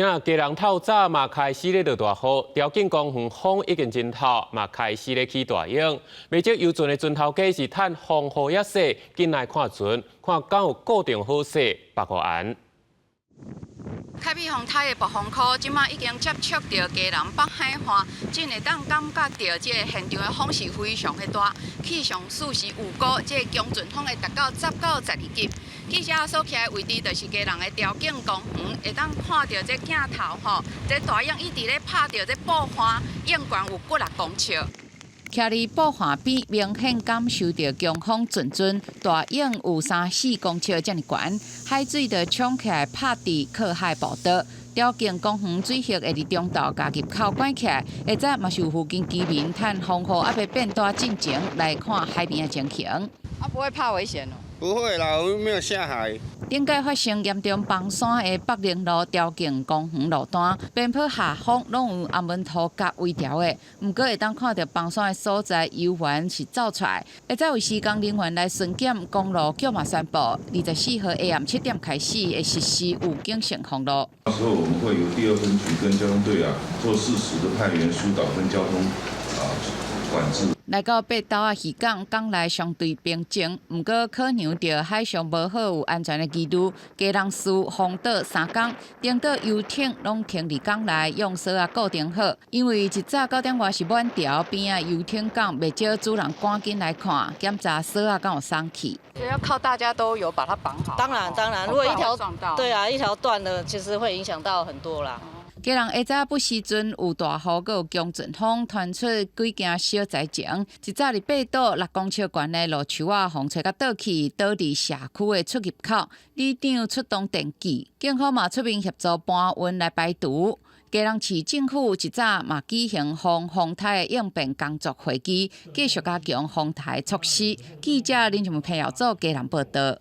今仔基隆透早嘛開始咧落大雨，潮境公園風已經真透，嘛開始咧起大湧。袂少遊船的船頭家是趁風雨猶細，緊來看船，看敢有固定好勢，縛護岸。開闢風颱的暴風區，這馬已經接觸著基隆北海岸，真會當感覺著這個現場的風勢非常的大。氣象署是預估，這個強陣風會達到10到12級。記者所徛的位置就是基隆的潮境公園，會當看著這鏡頭吼，這大湧一直咧拍著這布帆，湧懸有幾若公尺。徛佇布帆邊，明顯感受著強風陣陣，大湧有三四公尺遮爾懸，海水就衝起來拍佇靠海步道。潮境公園水域會佇中晝共入口關起來，下早嘛是有附近居民趁風雨猶未變大進前來看海邊的情形。啊，不會怕危險哦？不會啦，我們沒有下海。頂屆發生嚴重崩山的北寧路潮境公園路段，邊坡下方攏有紅毛塗甲圍條的，毋過會當看著崩山的所在，遊船是走出來。下早有施工人員來巡檢，公路局嘛宣布，24號下暗7點開始會實施預警性封路。到時候我們會由第二分局跟交通隊啊做適時的派員疏導跟交通啊管制。來到八斗仔漁港，港內相對平靜，毋過考量著海上無好有安全的疑慮，基隆市封島三工，登島遊艇攏停佇港內，用索仔固定好。因為一早9點外是滿潮，邊仔遊艇港袂少主人趕緊來看，檢查索仔敢有鬆去。要靠大家都有把它綁好。當然當然，如果一條對啊一條斷了，其實會影響到很多啦。基隆下早晡時陣有大雨，閣有強陣風，傳出幾件小災情。一早佇八堵6公尺懸的路樹仔，風吹甲倒去，倒佇社區的出入口。里長出動電鋸，警方嘛出面協助搬運來排除。基隆市政府一早嘛舉行防風颱的應變工作會議，繼續加強防颱措施。記者林靜文朋友做基隆報道。